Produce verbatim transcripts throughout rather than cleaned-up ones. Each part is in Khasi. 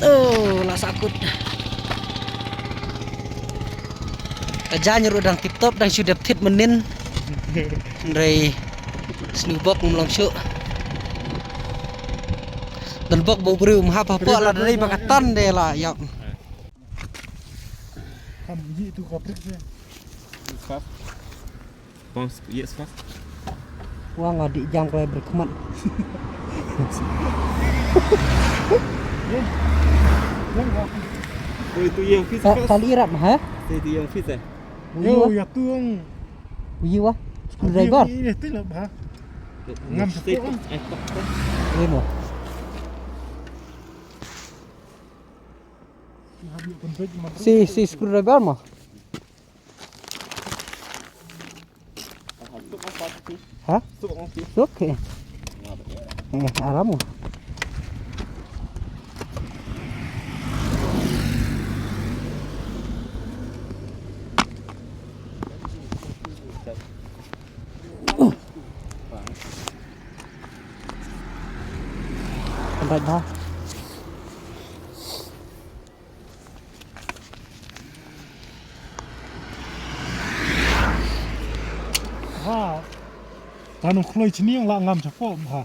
Oh, la sahkut. Ka jaiñ ruh dang tip top, dang shu dep thit mynnin. Hynrei snu bok ngam long shuh. Don bok ba u briew um hap hapoh, la dei ba ka tan de la ïap. Kam yi tu ka prik se. Bang, yes, Mas. Wah, nga dih jam kloi berkhmat. Oh, itu yang fit, Ka-, Mas. Kali irat mah, ha? Itu yang fit, eh? Uyu, Yo, wah. Ya tu yang Uyu, wah. Screwdriver. Ini tu lah, bah. Ngam Mesti sepuluh, tu, ah. Eh, tak, tak. Ini mah. Si, si screwdriver mah. Ha? Suk, eh. Eh, aram. Kan bait bha. Ha. Tanu khloi chini yang la ngam chapo ha.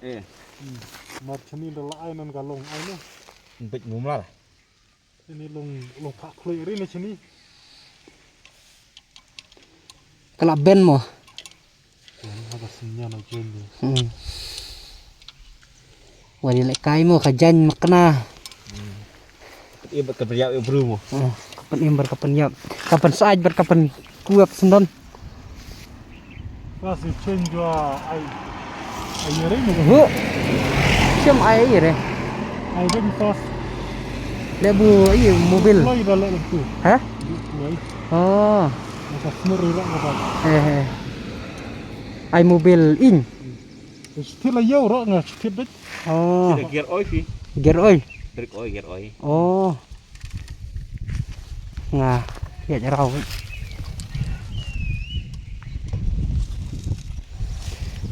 Eh. Hmm. Mar chini da la ai nan ka long ai ne. Bit mumlar. Chini long, long phah khloi ri ne chini. Ka la ben mo. Wan ha ka sñiaw na jen de. Hmm. Wan ïalehkai mo ka jaiñ makna. Hmm. Ka pynim bad ka pynïap ïa u briew mo. Hmm. Ka pynim bad ka pynïap. Ka pynsaid bad ka pynkup syndon. Ka si chen jua ai. Ai ïa re mo. Hu. Shem ai ïa re. Ai ben pas. Le bu ai mobil. Loi da le tu. Ha? Loi. Oh. Maka smur ira ka ba. Eh, eh. Ai mobil in. Stil la yow ro nga stil bet. Oh. Stil gear oil fi. Gear oil. Brake oil, gear oil. Oh. Nga ya jarau.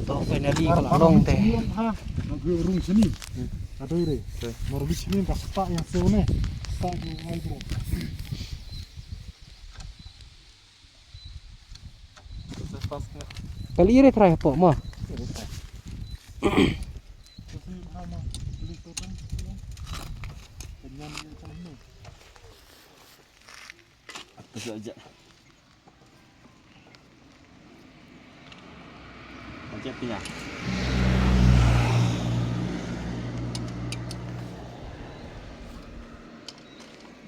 To finally ka la long te. Ha, na gu rung sini. Ka doi re. Mar bi sini ka sta yang sene. Sta ju ai bro. Kali ire trai hapoh mo.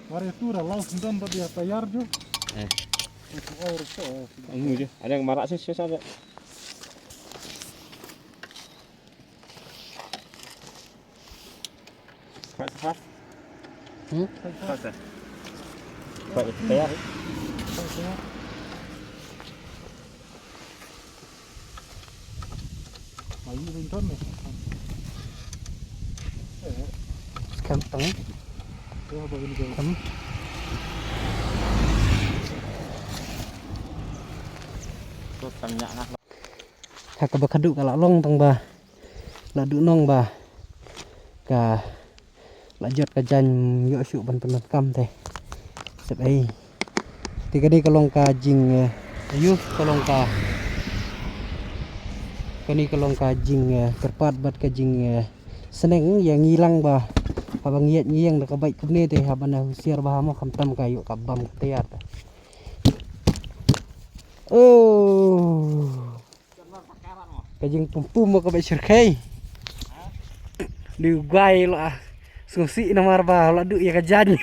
Mari tu dah laus dan tak dia tayar ju. Eh. Itu air tu, eh. Ini je. Ada yang marak sih, sih ada. Kuat, kuat. Hmm? Kuat, eh. Kuat, eh. Tayar. Skhem tang. Skhem. Ha kaba khadduh ka la long tang ba la duh nong ba ka la jot ka jaiñ ïoh shuh ban pyndonkam te. Sep ei. Te kane ka long ka jing, eh, ayu ka long ka, kane ka long ka jing, eh, kyrpad bad ka jing, eh, sneng ïa ngi lang ba haba ngi ïaid ngi ïeng da ka bike kumne te haba na husiar bha mo khamtam ka ïoh ka bam ka tiar. Oh. Ka jingpum pum ka bad shyrkhei. Dei u guai la sngewsih namar ba la duh ïa ka jaiñ.